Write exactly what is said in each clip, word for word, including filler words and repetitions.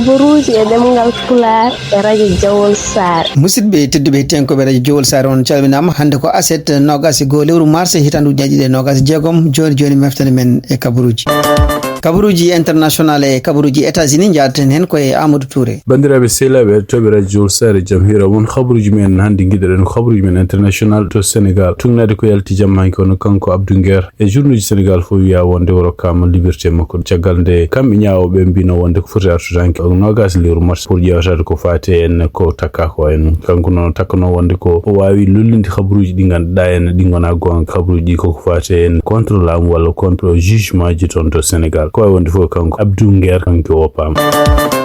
Kabaruuji e ɗemngal Pulaar e Radio Jawol Saare. Musidɓe tedduɓe, hettiyankooɓe Radio Jawol Saare, on calminaama. Hannde ko aset noogaas e goo lewru mars, hitaande ujunaaji ɗiɗi e noogaas e jeegom. Jooni jooni, meftere men e kabaruuji. Kabaruuji international e kabaruuji États-Unis, njaadaten heen ko e Amadou Touré. Banndiraaɓe sehilaaɓe heɗotooɓe Radio Jawol Saare, jam hiira mon. Kabaruuji men hannde, ngiɗoɗen ko kabaruuji men international to Sénégal. Tuugnaade ko yalti jamma hanki, kono kanko Abdou Nguer, e journée ji Sénégal fof wiya wonde o rokkaama liberté makko. Caggal nde kamɓe ñaawooɓe mbino wonde ko foti artude hanki o noogaas lewru mars pour ƴeewtaade ko faati en ko takka ko en. Kanko noon takkanoo wonde ko o waawi lollinde kabaruuji ɗi ngannduɗaa en ɗi ngonaa goonga. Kabaruuji ɗi koko faati en contre laamu walla contre jugement ji toon to Sénégal. Ko wayi wonde fof kanko Abdou Nguer hanki o woppaama.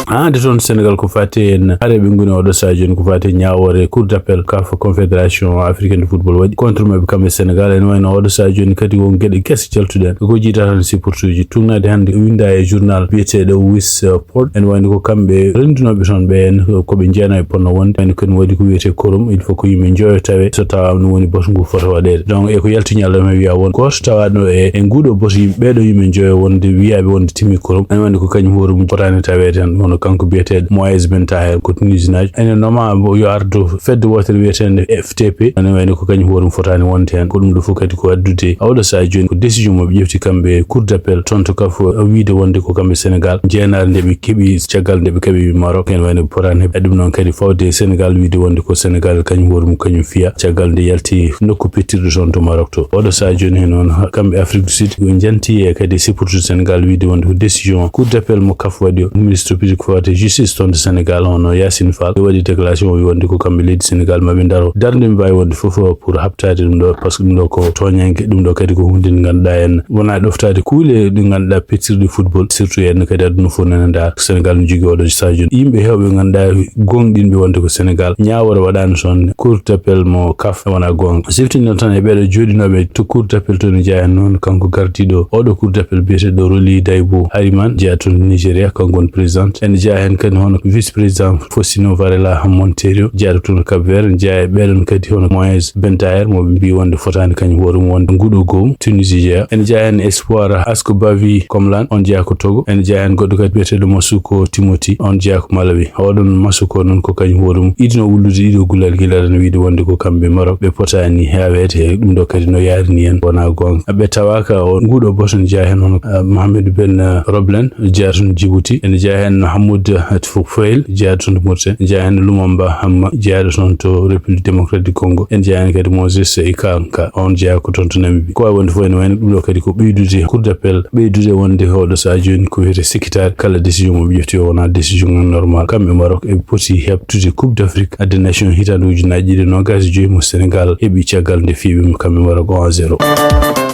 Haa nde toon Sénégal ko faati en hare ɓe ngoni oɗo sahaa jooni ko faati e ñaawoore Cour d'appel CAF, Confédération Africaine de Football waɗi contre maɓɓe kamɓe Sénégal. Ene wayno oɗo sahaa jooni kadi won geɗe kese caltuɗen ko jiita tan supporterji. Tuugnaade hannde winnda e journal biyeteeɗo Wis Sport, ene wayno ko kamɓe renndunooɓe toon ɓeen ko ɓe jeenayo ponno wonde. Wayno kadi waɗi ko wiyetee quorum, il faut ko yimɓe njoyo tawe so tawaama ɗum woni batu ngu fota waɗeede. Donc e ko yalti ñalawma wiya won gooto tawaaɗo e, e nguuɗo batu yimɓe, ɓeeɗo yimɓe njoyo wonde wiyaaɓe wonde timmi quorum. Ene wayno ko kañum hoore mum fotaani taweede tan, hono kanko biyeteeɗo Moïse Ben Taher ko Tunisinaajo. Ene noma mbo yo ardu fedde wootere wiyeteende F T P. Ene wayno ko kañum hoore mum fotaani wonde heen. Ko ɗum ɗo fof kadi ko addude oɗo sahaa jooni ko décision mo ɓe ƴefti kamɓe Cour d'appel toon to CAF, wiide wonde ko kamɓe Sénégal jeenaare nde ɓe keɓi caggal nde ɓe keɓi Maroc. Ene wayno ɓe potaani heɓde ɗum noon kadi fawde Sénégal, wiide wonde ko Sénégal kañum hoore mum kañum fiya caggal nde yalti nokku pettirɗo toon to Maroc to. Oɗo sahaa jooni heen noon kamɓe Afrique du Sud ɓe njanti e kadi supporter Sénégal wiide wonde ko décision Cour d'appel mo CAF waɗi o. Ministre public fawde justice toon to Sénégal hono Yacine Fall, ɓe waɗi déclaration o wi wonde ko kamɓe leydi Sénégal maɓe ndaro darnde ɓe mbaawi wonde fof pour haɓtaade ɗum ɗo, par ce que ɗum ɗo ko tooñanke, ɗum ɗo kadi ko huunde nde ngannduɗaa en wonaa ɗoftaade kuule ɗe ngannduɗaa pettirɗe football, surtout en kadi aduna fof nana ndaara. Sénégal no jogii oɗo sahaa jooni yimɓe heewɓe ngannduɗaa gooŋɗinɓe wonde ko Sénégal ñaawoore waɗaani toon Cour d'appel mo CAF wonaa goonga. Siftinɗen tan e ɓeeɗo jooɗinooɓe to Cour d'appel to ne jeyaa heen noon kanko gardiiɗo oɗo Cour d'appel biyeteeɗo Rolly Daibo Hariman, jeyaa toon to Nigeria, kanko woni président. Ene jeyaa heen kadi hono vice président Faustino Varela Monteiro, jeyaaɗo toon to Cap Vert. Ene jeyaa e ɓeeɗon kadi hono Moïse Ben Taher, mo ɓe mbii wonde fotaani kañum hoore mum wonde nguuɗo goomu, Tunisie jeyaa. Ene jeyaa heen espoir Asko Bavi Komlan, on jeyaa ko Togo. Ene jeyaa heen goɗɗo kadi biyeteeɗo Masuko Timothy, on jeyaa ko Malawi. Oɗon Masuko noon ko kañum hoore mum idino wullude ɗiɗo gulal gila tan wiide wonde ko kamɓe Maroc ɓe potaani heeweede he ɗum ɗo kadi no yaarini en wonaa goonga. Ɓe tawaaka o nguuɗo boto ne jeyaa heen hono, ah, Mohamed Ben, ah, Roblen, jeyaa toon Djibouti. Ene jeyaa heen Hamoud, ah, Foufail, jeyaa toon to Mauritanie. Jeyaa heen Lumumba Hamma, jeyaaɗo toon to République Démocratique du Congo. Ene jeyaa heen kadi Moses Ikanka, on jeyaa ko toon to Namibie. Ko wayi wonde fof ene wayno ɗum ɗo kadi ko ɓeydude Cour d'appel, ɓeydude wonde oɗo sahaa jooni ko wiyetee sikkitaare kala décision mo ɓe ƴefti o wonaa décision normal. Kamɓe Maroc eɓe poti heɓtude Coupe d'Afrique des Nations hitaande ujunaaji ɗiɗi e noogaas e joy mo Sénégal heɓi caggal nde fiiɓe mo kamɓe Maroc un à zéro.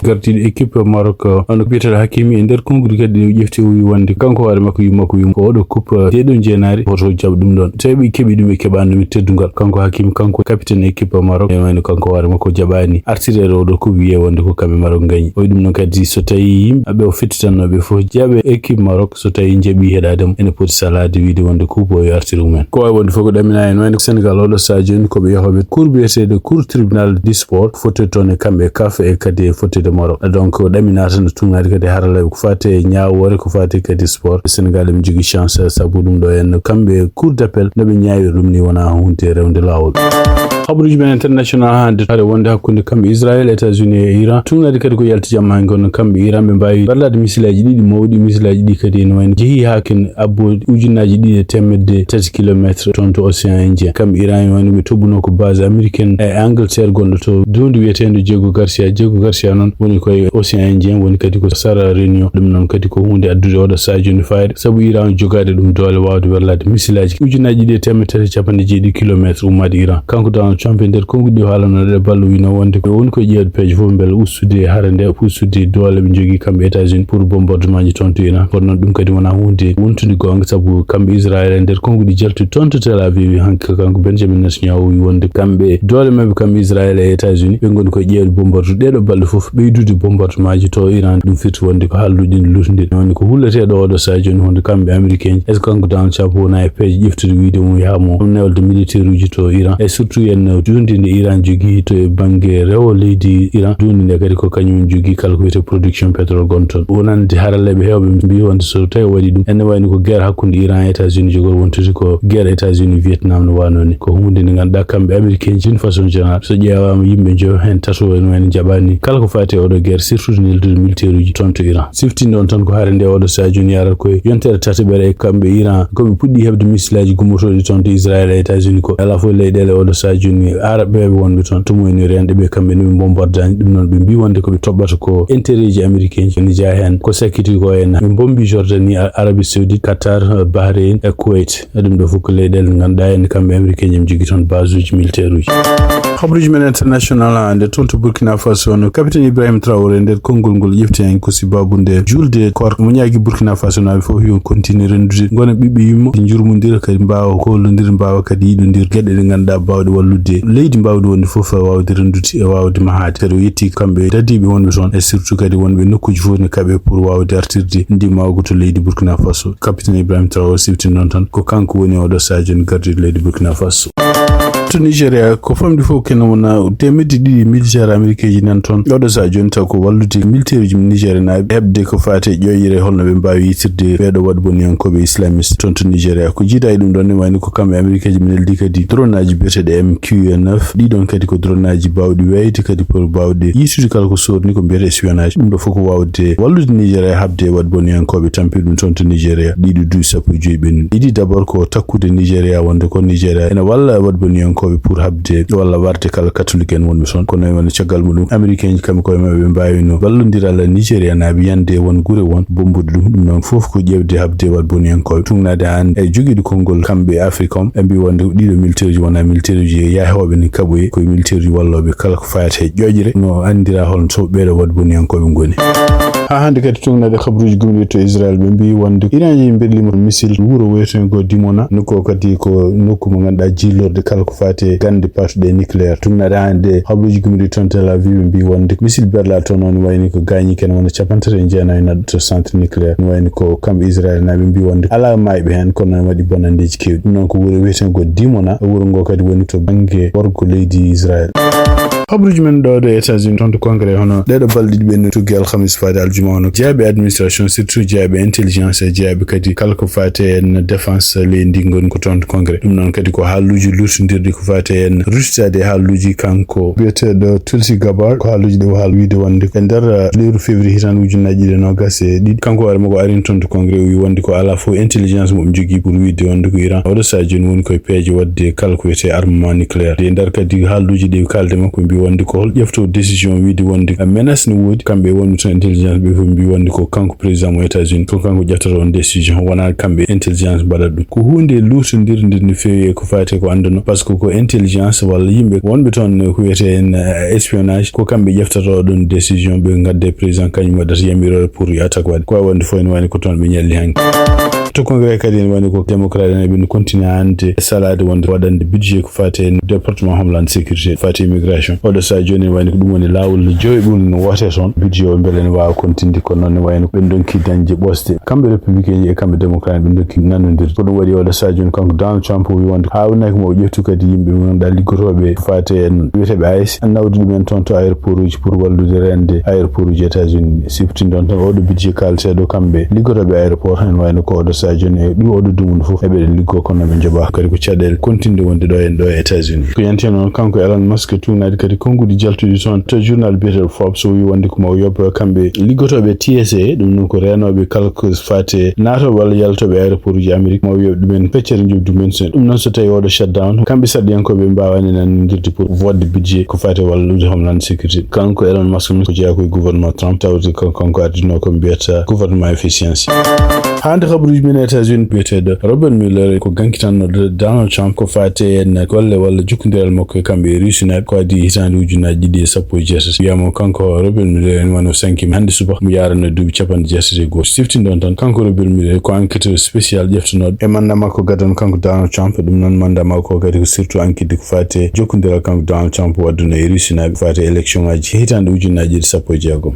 Gardiiɗo équipe Maroc, hono biyeteeɗo Hakimi, e nder konguɗi kadi ɗi o ƴefti o wi wonde kanko hoore makko yumma ko yumma ko oɗo coupe, eh, ɗeɗo jeenaari hoto jaɓ ɗum ɗon. Tawi ɓe keɓi ɗum, ɓe keɓaani ɗum e teddungal. Kanko Hakimi, kanko capitaine équipe Maroc, e wayno kanko hoore makko jaɓaani artireede oɗo coupe, wiye wonde ko kamɓe Maroc gañi. O wi ɗum noon kadi so tawi yimɓe ɓe o fittitanno ɓe fof jaɓe équipe Maroc, so tawi jaɓi heɗaade mo, ene poti salaade wiide wonde coupe o yo artir mumen. Ko wawi wonde fof ko ɗamina en wayno Sénégal oɗo sahaa jooni ko ɓe yahooɓe cour biyeteeɗo cour tribunal du sport, fottoyde toon e kamɓe CAF e kadi e fottoyde Maroc. Donc, ko ɗaminaa tan no tuugnaade kadi haralleeɓe ko faati e ñaawoore, ko faati kadi sport. Sénégal emi jogii chance sabu ɗum ɗo en kamɓe cour d'appel no ɓe ñaawiri ɗum ni wonaa huunde rewde laawol. Habaruuji men international hannde hare wonde hakkunde kamɓe Israël, États-Unis e Iran. Tuugnaade kadi ko yalti jamma hannde kono kamɓe Iran ɓe mbaawi barlaade misilaji ɗiɗi mawɗi. Misilaji ɗi kadi ene wayno jehi haa ken abbo ujunnaaji ɗiɗi e teemedde tati kilometre toon to Océan Indien. Kamɓe Iran en wayno ɓe toɓɓuno ko base américaine e Angleterre gonɗo to duunde wiyeteende Diego Garcia. Diego Garcia noon woni koye Océan Indien, woni kadi ko sara Réunion. Ɗum noon kadi ko huunde addude oɗo sahaa jooni fayida, sabu Iran o jogaade ɗum doole waawde werlaade misilaji ujunnaaji ɗiɗi e teemedde tati e capanɗe jeeɗiɗi kilometre ummaade Iran. Kanko Donald Trump e nder konnguɗi ɗi o haalano ɗe ballo wino wonde ko woni ko ƴeewde peeje fof mbele ustude hare nde, ustude doole ɓe njogii kamɓe États-Unis pour bombardement ji toon to Iran. Kono noon ɗum kadi wonaa huunde wontunde goonga, sabu kamɓe Israël e nder konnguɗi jaltuɗi toon to Tel Aviv, hanki kanko Benjamin Netanyahu wi wonde kamɓe doole maɓɓe kamɓe Israël e États-Unis ɓe ngoni ko ƴeewde bombardement ɗeɗo balɗe fof, ɓeydude bombardement ji to Iran. Ɗum firti wonde ko haalduɗi ɗin luutnde. Woni ko hulleteeɗo oɗo sahaa jooni wonde kamɓe Américain ji, est-ce que kanko Donald Trump wonaa e peeje ƴeftude wiide mo yaha mo newde militaire uji to Iran, e surtout en no duunde nde Iran jogii to e bannge rewo leydi Iran, duunde nde kadi ko kañum jogii kala ko wiyetee production pétrole gonɗo toon. Wonande haralleeɓe heewɓe mbii wonde so tawi o waɗi ɗum, ene wayno ko guerre hakkunde Iran e États-Unis jogori wontude ko guerre États-Unis Vietnam no waano ni. Ko huunde nde ngannduɗaa kamɓe Américain ji, d'une façon générale, so ƴeewaama yimɓe njoyo heen tato ene wayno njaɓaani kala ko faati e oɗo guerre, surtout neldude militaire uji toon to Iran. Siftinde on tan ko hare nde oɗo sahaa jooni yarat koye yontere tataɓere e kamɓe Iran, ko ɓe puɗɗi heɓde misilaaji gummotooɗi toon to Israël e États-Unis ko. Alaa fof leyɗeele oɗo sahaa jooni Arabɓe wonɓe toon to moynori en ɗe ɓe kamɓe ne ɓe mbombardani. Ɗum noon ɓe mbii wonde ko ɓe toɓɓata ko intérêt ji américain ji, ene jeyaa heen ko sakkiti ko en ɓe mbombi Jordanie, Arabie Saoudite, Qatar, Bahreïn e Kuwait. E ɗum ɗo fof ko leyɗeele ɗe ngannduɗaa en kamɓe américain ji ɓe njogii toon base uji militaire uji. Habaruuji men international hannde toon to Burkina Faso no capitaine Ibrahim Traoré nder konngol ngol ƴefti heen ko sababu nde juulde koorka mo ñaagi Burkina Faso naaɓe fof yo continue renndude ngona ɓiɓɓe yumma, ɗi njurmondira kadi mbaawa kollondir, mbaawa kadi yiɗondir geɗe ɗe ngannduɗaa baawɗe wallude leydi, mbaawdi wonde fof e waawde renndude e waawde mahaade. Kadi o yetti kamɓe dadiiɓe wonɓe toon e surtout kadi wonɓe nokkuuji fof ne kaɓe pour waawde artirde ndimaagu to leydi Burkina Faso. Capitaine Ibrahim Traoré siftini noon tan ko kanko woni oɗo sahaa jooni gardiiɗo leydi Burkina Faso. To Nigeria, ko famɗi fof kene wona teemedde ɗiɗi militaire américain ji nan toon. Oɗo sahaa jooni taw ko wallude militaire uji Nigeria naaɓe heɓde ko faati e ƴoƴre holno ɓe mbaawi yiitirde ɓeeɗo waɗboniyankooɓe islamiste toon to Nigeria. Ko jiidaa e ɗum ɗoon ne wayno ko kamɓe américain ji ɓe neldi kadi drone aji biyeteeɗo M Q neuf. Ɗiɗon kadi ko drone aji baawɗi wayde kadi pour baawɗe yiitude kala ko soorni ko mbiyetee espionnage. Ɗum ɗo fof ko waawde wallude Nigeria haɓde e waɗboniyankooɓe tampi ɗum toon to Nigeria ɗiɗo duuɓi sappo e joyi ɓennuɗi. Idi d'abord ko takkude Nigeria wonde ko Nigeria ene walla waɗboniyankooɓe pour haɓde walla warde kala catholique en wonɓe toon. Kono e wonde caggal muɗum américain ji kamɓe koye maɓɓe ɓe mbaawino wallondiral Nigeria naaɓe yande won gure won bombude ɗum. Ɗum noon fof ko ƴeewde haɓde waɗboniyankooɓe tugnaade aan e jogiiɗo konngol kamɓe Afrique on. Ɓe mbii wonde ɗiɗo militaire uji wona militaire uji yahooɓe ne kaɓoye, koye militaire uji wallooɓe kala ko faati e ƴoƴre no anndira holno so ɓeeɗo waɗboniyankooɓe ngoni. Haa hannde kadi tugnaade habaruuji gomɗi to Israël ɓe mbii wonde Iran yehi mberlima missile wuro wiyetengo Dimona, nokku o kadi ko nokku mo ngannduɗaa jiilorde kala ko faati e gannde patuɗe nucléaire. Tugnaade hannde habaruuji gomɗi toon Tel Aviv ɓe mbii wonde missile berlaa toon on wayni ko gaañi kene wona capanɗe tati e jeenayi neɗɗo to centre nucléaire. No wayni ko kamɓe Israël naaɓe mbii wonde alaa maayɓe heen kono ne waɗi bonanndeeji keewɗi. Ɗum noon ko wuro wiyetengo Dimona, wuro ngo kadi woni to bannge worgo leydi Israël. Habaruuji men ɗo ɗo États-Unis toon to Congrès hono ɗeɗo balɗe ɗiɗi ɓennuɗi tuggi alhamis faade aljuma hono jeeyaɓe administration surtout jeeyaɓe intelligence e jeeyaɓe kadi kala ko faati en défense leydi ngoni ko toon to Congrès. Ɗum noon kadi ko haaluuji luutondirɗi ko faati en ruttitaade e haaluuji kanko biyeteeɗo Tulsi Gabbard. Ko haaluuji ɗi o haali wiide wonde e nder lewru février hitaande ujunnaji ɗiɗi e noogas e ɗiɗi kanko hoore makko arin toon to Congrès o wi wonde ko alaa fof intelligence mo ɓe njogii pour wiide wonde ko Iran oɗo sahaa jooni woni koye peeje waɗde kala ko wiyetee armement nucléaire. E nder kadi haaluuji ɗi kaalde makko mbii wonde ko hol ƴefto décision wiide wonde menace ne woodi, kamɓe wonɓe toon intelligence ɓe fof mbii wonde ko kanko président mo États-Unis ko kanko ƴeftata on décision, wonaa kamɓe intelligence mbaɗata ɗum. Ko huunde luutondirnde no feewi e ko faati e ko annduno par ce que ko intelligence walla yimɓe wonɓe toon ko wiyetee en espionnage ko kamɓe ƴeftata oɗon décision ɓe ngadda e président kañum waɗata yamiroore pour yo attaque waɗe. Ko wawi wonde fof ene wayno ko toon ɓe ñalli hanki. To Congrès kadi ene wayno ko démocrate en ɓe continue hannde salaade wonde waɗande budget ko faati e département homeland sécurité faati immigration. Oɗo sahaa jooni ene wayno ko ɗum woni laawol no joweɓuru no woote toon budget o mbele ene waawa continde kono noon ne wayno ɓe ndonki dañde ɓosde kamɓe républicain ji e kamɓe démocrate ɓe ndonki nanodirde. Ko ɗum waɗi oɗo sahaa jooni kanko Donald Trump o wi wonde haawnaki mo o ƴeftu kadi yimɓe mo ngannduɗaa liggotooɓe faati en wiyeteeɓe ice nawde ɗumen toon to aéroport uji pour wallude rende aéroport uji États-Unis. Siftinde on tan oɗo budget kaalteeɗo kamɓe liggotooɓe aéroport en wayno ko oɗo sahaa jooni e ɗum oɗo dumundu fof eɓeɗen liggoo kono ɓe njoɓaaka kadi ko caɗeele continde wonde ɗo en ɗo e États-Unis. Ko yanti noon kanko Elon Musk tugnaade kadi konnguɗi jaltuɗi toon to journal biyeteeɗo Forbes o wi wonde ko maw yoɓ kamɓe liggotooɓe T S A ɗum noon ko reenooɓe kala ko faati e naatooɓe walla yaltooɓe aéroport uji Amérique maw yoɓ ɗumen feccere njoɓdi mumen so ɗum noon so tawi oɗo shutdown kamɓe sarɗiyankooɓe mbaawaani nanodirde pour vote budget ko faati e wallude homeland sécurité. Kanko Elon Musk min ko jeyaa ko e gouvernement Trump tawde ko kanko ardinoo ko mbiyata gouvernement efficiency. Hannde habaruuji men e États-Unis biyeteeɗo Robert Mueller ko gankitanno Donald Trump ko faati en golle walla jokkondiral makko e kamɓe e Russie naaɓe ko adii hitaande ujunnaaji ɗiɗi e sappo e jeetati. Wiyama kanko Robert Mueller en wano sankima hannde subaka mo yaarana duuɓi capanɗe jeetati e gooto. Siftinde on tan kanko Robert Mueller ko enquêteur spécial ƴeftanooɗo e mandat makko gadano kanko Donald Trump. Ɗum noon mandat makko kadi ko surtout enquête ko faati e jokkondiral kanko Donald Trump wadduno e Russie naaɓe faati e élection ngaji hitaande ujunnaaji ɗiɗi sappo e jeegom.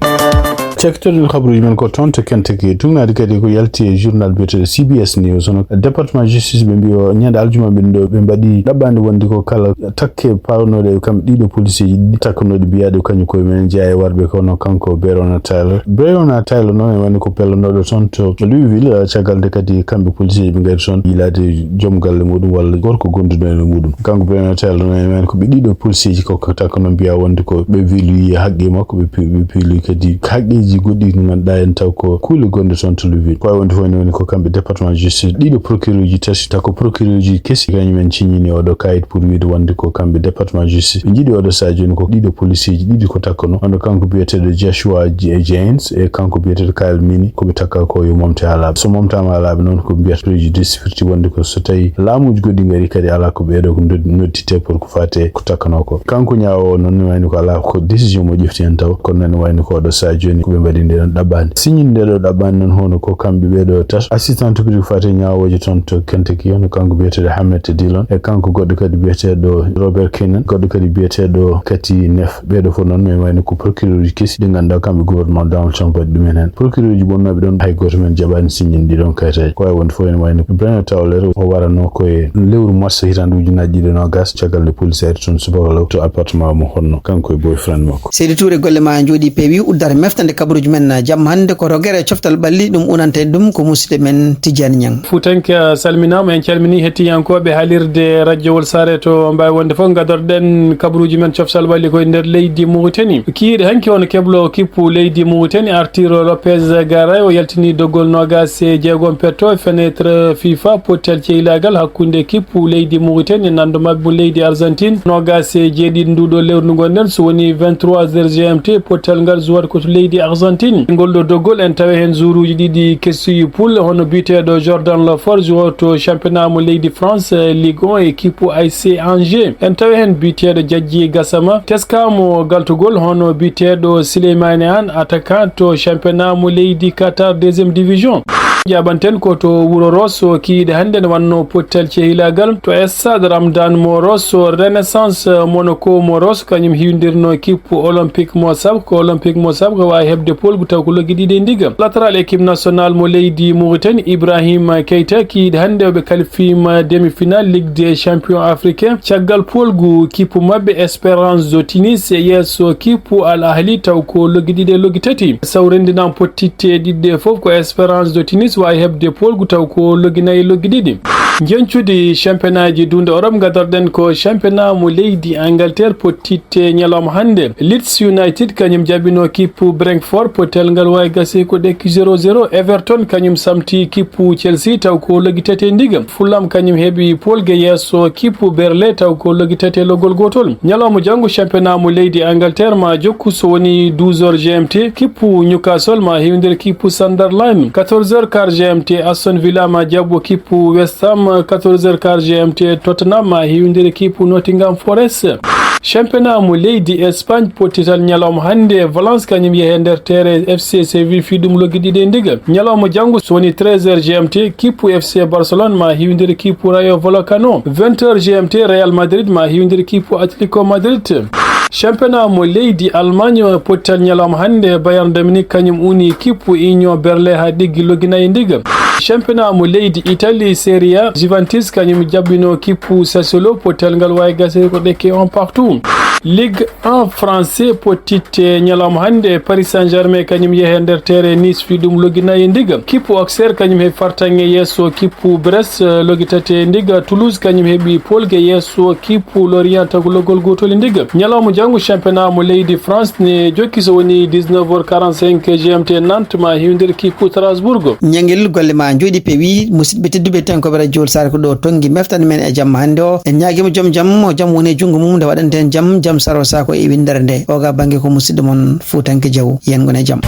Cakitoɗen habaruuji men ko toon to Kentucky. Tugnaade kadi ko yalti e journal biyeteeɗo C B S News. Hono département justice, ɓe mbiyo ñande aljuma ɓen ɗo, ɓe mbaɗi ɗaɓɓaande wonde ko kala takke pawnooɗe e kamɓe ɗiɗo policeeji ɗi takkanooɗi mbiyaaɗe ko kañum koye mumen jeyaa e warɓe, kono kanko Breonna Taylor. Breonna Taylor noon e woni ko pellonooɗo toon to Louisville, caggal nde kadi kamɓe policeeji ɓe ngari toon yiilaade joom galle muɗum walla gorko gonduɗo e muɗum. Kanko Breonna Taylor noon e woni ko ɓe ɗiɗo policeeji ko, ko takkanoo mbiyaa wonde ko ɓe violii haqqe makko, ɓe pi-, ɓe piili kadi haqqeeji goɗɗi ɗi ngannduɗaa en taw ko kuule gonɗe toon to Louisville. Ko wayi wonde fof ne woni ko kamɓe département justice, ɗiɗo procureur uji tati, taw ko procureur uji kesi, kañum en ciññini oɗo kayit pour wiide wonde ko kamɓe département justice. Ɓe njiɗi oɗo sahaa jooni ko ɗiɗo policeeji ɗiɗi ko takkanoo. Wonde kanko biyeteeɗo Joshua J-, James e kanko biyeteeɗo Kyle Meany ko ɓe takka ko yo momte haa laaɓa. So momtaama haa laaɓa noon ko mbiyata préjudice firti wonde ko so tawi laamuuji goɗɗi ngari kadi alaa ko ɓeeɗo ko nod-, noddite pour ko faate ko takkanoo ko. Kanko ñaawoowo noon ne wayno ko alaa ko décision mo ƴefti heen taw, kono noon wayno ko oɗo sahaa jooni ko ɓe mbaɗi nde ɗon ɗaɓɓaande. Siñinde nde ɗo ɗaɓɓaande noon hono ko kamɓe ɓeeɗo tato, assistant to ko faate ñaawooje toon to Kentucky, hono kanko biyeteeɗo Hamlet Dillon, e kanko goɗɗo kadi biyeteeɗo Robert Keenan, goɗɗo kadi biyeteeɗo Katie Neff. Ɓeeɗo fof noon ne wayno ko procureur uji kesi ɗi ngannduɗaa kamɓe gouvernement Donald Trump waɗi ɗum en heen. Procureur uji bonnooɓe ɗoon hay gooto men jaɓaani siñinde ɗi ɗon kayitaaji. Ko wayi wonde fof ene wayno Breonna Taylor o waranoo ko e lewru mars hitaande ujunaaji ɗiɗi e noogaas, caggal nde police ari toon subaka law to appartement mo honno kanko e boyfriend makko. Seydi Touré, golle ma njooɗi peewi. Uddata mefta nde kabaruuji men jamma hannde ko rogere e coftal ɓalli, ɗum unanta en ɗum ko musidɗo men Tidiane Niang. Fuutanke a salminaama, en calminii hettiyankooɓe haalirde radiowol Saare to mbaawi wonde fof. Ngadorɗen kabaruuji men coftal ɓalli ko e nder leydi Mauritanie. Kiiɗe hanki hono keblo kippu leydi Mauritanie Arturo Lopez Garay o yaltini doggol noogaas e jeegom petto fenêtre FIFA pottal ceylaagal hakkunde kippu leydi Mauritanie e nanndo maɓɓe mo leydi Argentine. Noogaas e jeeɗiɗi nduɗo lewru ndu ngonɗen, so woni vingt-trois heures G M T, pottal ngal suwata ko to leydi Argentine. Ngol ɗo doggol en tawa heen joueuruuji ɗiɗi kesuyi poule, hono biyeteeɗo Jordan Lafort suwata to championnat mo leydi France, Ligue un, e kippu A C Angers. En tawa heen biyeteeɗo Jajji Gassama teskaama galtugol, hono biyeteeɗo Souleymane Anne, attaquant to championnat mo leydi Qatar deuxième division. Jaɓanten ko to wuro Ross, kiiɗe hannde ne wannoo pottal cehilaagal to stade Ramdan mo Ross, Renaissance Monaco mo Ross, kañum hiwdirnoo kippu Olympique mo Sab. Ko Olympique mo Sab ko waawi heɓde poolgu taw ko loggi ɗiɗi e ndiga. Latéral équipe nationale mo leydi Mauritanie, Ibrahima Keita, kiiɗe hannde o ɓe qualifiima demi-finale Ligue des champions africains. Caggal poolgu kippu maɓɓe Espérance de Tunis e yeeso kippu Al Ahli taw ko loggi ɗiɗi e loggi tati. Saw renndinaama pottitte ɗiɗi ɗe fof ko Espérance de Tunis waawi heɓde poolgu taw ko loggi nayi e loggi ɗiɗi. Njeñcudi championnatji duunde Europe, ngadorɗen ko championnat mo leydi Angleterre pottitte ñalawma hannde. Leeds United kañum jaɓinoo kippu Brentford, pottal ngal waawi gasde ko ɗekki zéro zéro. Everton kañum samti kippu Chelsea taw ko loggi tati e ndiga. Fulham kañum heɓi poolgu e yeeso kippu Burnley taw ko loggi tati e loggol gootol. Ñalawma janngo championnat mo leydi Angleterre ma jokku so woni douze heures G M T, kippu Newcastle ma hiwdir kippu Sunderland. Quatorze heures quart G M T, Aston Villa ma jaɓɓo kippu West Ham. Quatorze heures quart G M T, Tottenham ma hiwdir kippu Nottingham Forest. Championnat mo leydi Espagne, pottital ñalawma hannde, Valence kañum yehe nder terrain F C Séville fii ɗum loggi ɗiɗi e ndiga. Ñalawma janngo so woni treize heures G M T, kippu F C Barcelone ma hiwdir kippu Rayo Vallecano. Vingt heures G M T, Real Madrid ma hiwdir kippu Atletico Madrid. Championnat mo leydi Allemagne, pottital ñalawma hannde, Bayern de Munich kañum uni kippu Union Berlin haa ɗiggi loggi nayi e ndiga. Championnat mo leydi Italie, Serie A, Juventus kañum jaɓɓinoo kippu Sassuolo, pottital ngal waawi gasde ko ɗekke un partout. Ligue un français, pottitte ñalawma hannde, Paris Saint-Germain kañum yehe nder terrain Nice fii ɗum loggi nayi e ndiga. Kippu Auxerre kañum heɓi fartaŋŋe yeeso kippu Brest, eh, loggi tati e ndiga. Toulouse kañum heɓi poolgu e yeeso kippu Lorient taw ko loggol gootol e ndiga. Ñalawma janngo championnat mo leydi France ne jokki so woni dix-neuf heures quarante-cinq G M T, Nantes ma hiwdir kippu Strasbourg. Ñangel golle ma njooɗi peewi, musidɓe tedduɓe, tenkooɓe radiowol Saare ko ɗo tonngi meftan men e jamma hannde o. En ñaagiima joom jam, o jam woni e junngo mum nde waɗanten jam, jam saro saako e winndere nde. Oga bannge ko musidɗo mon Fuutanke Jaw, yen ngon e jam.